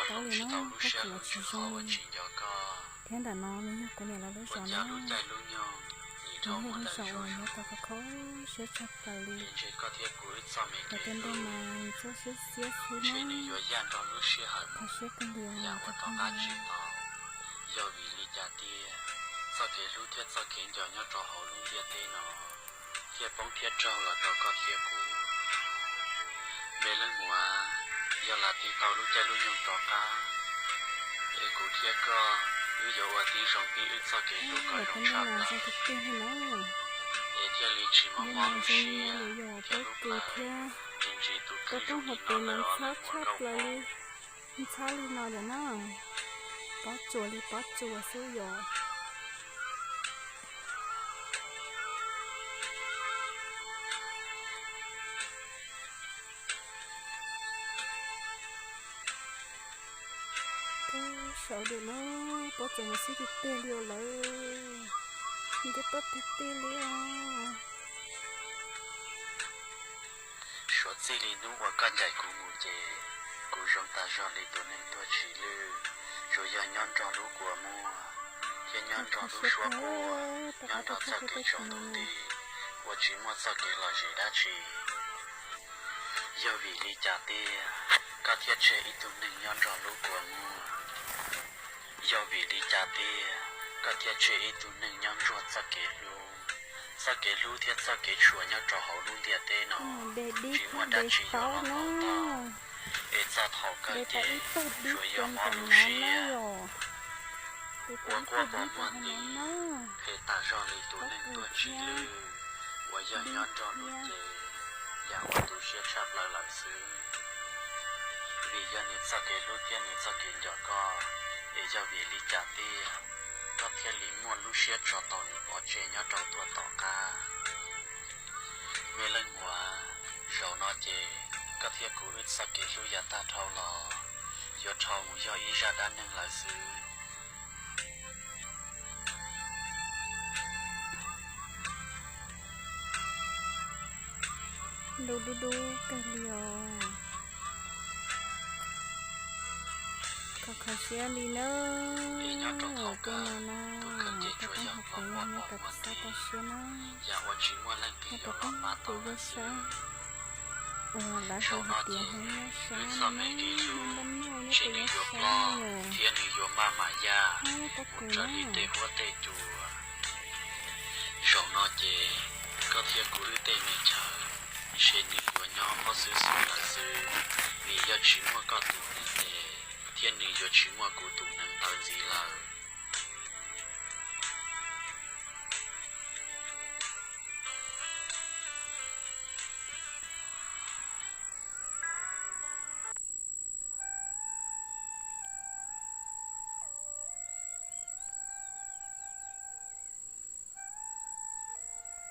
paub li na, koj khwv los tsis zoo li. Thiab ntawm no nws yog kuv niam lawv lub zos na, nws yog lub zos uas nyob tau khov kho siab tshaj plaws li. Lawv tej ntuj mas txoj siab xiab xwb na, kho siab kawg li os. Yog vim li cas tiag txoj kev hlub thiab txoj kev nco nyob rau hauv lub ntiaj teb no thiaj poob thiab raug los rau koj thiab kuv? Me leej muam, yog lam tig tau lub caij lub nyoog rov qab, es kuv thiab koj wb yuav ua tib zoo pib wb txoj kev hlub kom zoo tshaj plaws, es thiaj li tsis mob mob lub siab thiab hlub plaws, tsis ntsis tus twg zoo li no lawm os leej muam nkauj hmoob. Ntxhab li no yom na, pob tsuas li pob tsuas xwb yom. Pob saud diam na, pob tsuas mus xwb tiag tiag li os lawm, nce pob tiag tiag li os. Suav txij li hnub uas koj ncaim kuv mus ces kuv zoo tas zog li tus neeg tuag tsis lwj, tsuas yog nyob nrog lub kua muag thiab nyob nrog lub suab quaj, nyob nrog txoj kev tsaus ntuj nti uas tsis muaj txoj kev lom zem dab tsi. Yog vim li cas tiag koj thiaj tseg ib tug neeg nyob nrog lub kua muag? Yog vim li cas tiag koj thiaj tseg ib tug neeg nyob ntsuag txoj kev hlub, txoj kev hlub thiab txoj kev tshua nyob rau hauv lub ntiaj teb no? Tsis muaj dab tsi yuav los tau, es txog thaum kawg ces tsuas yog mob lub siab, ua quaj pos muag nti, phem tas zog li tus neeg tuag tsis lwj uas yog nyob nrog lub cev, yam uas tu siab tshaj plaws lawm xwb. Vim yog nws txoj kev hlub thiab nws txoj kev nco koj, es yog vim li cas tiag koj thiaj li muaj lub siab tso tau nws pov tseg nyob rau tuaj tom qab? Me leej muam, zaum no ces koj thiab kuv wb txoj kev hlub yav tag dhau los yuav dhau mus yog ib zaj dab neeg lawm xwb. Ntuj dub dub kawg li os. Kho kho siab li na. Tej no no, koj pab hais tias yog nyob rau txaj toj siab na, koj puas paub tias yog sab uas lawv hais tias yog sab na, npaj noj nyob rau yog sab na, thiab nws yuav maj mam ya mus raws li tej huab tej cua. Zaum no ces koj thiab kuv wb tej me chaw, ntshe nws yuav nyob pob xwb xwb lawm xwb, vim yog tsis muaj koj tus neeg es thiab nws yuav tsis muaj kuv tus neeg ntawd ntxiv lawm.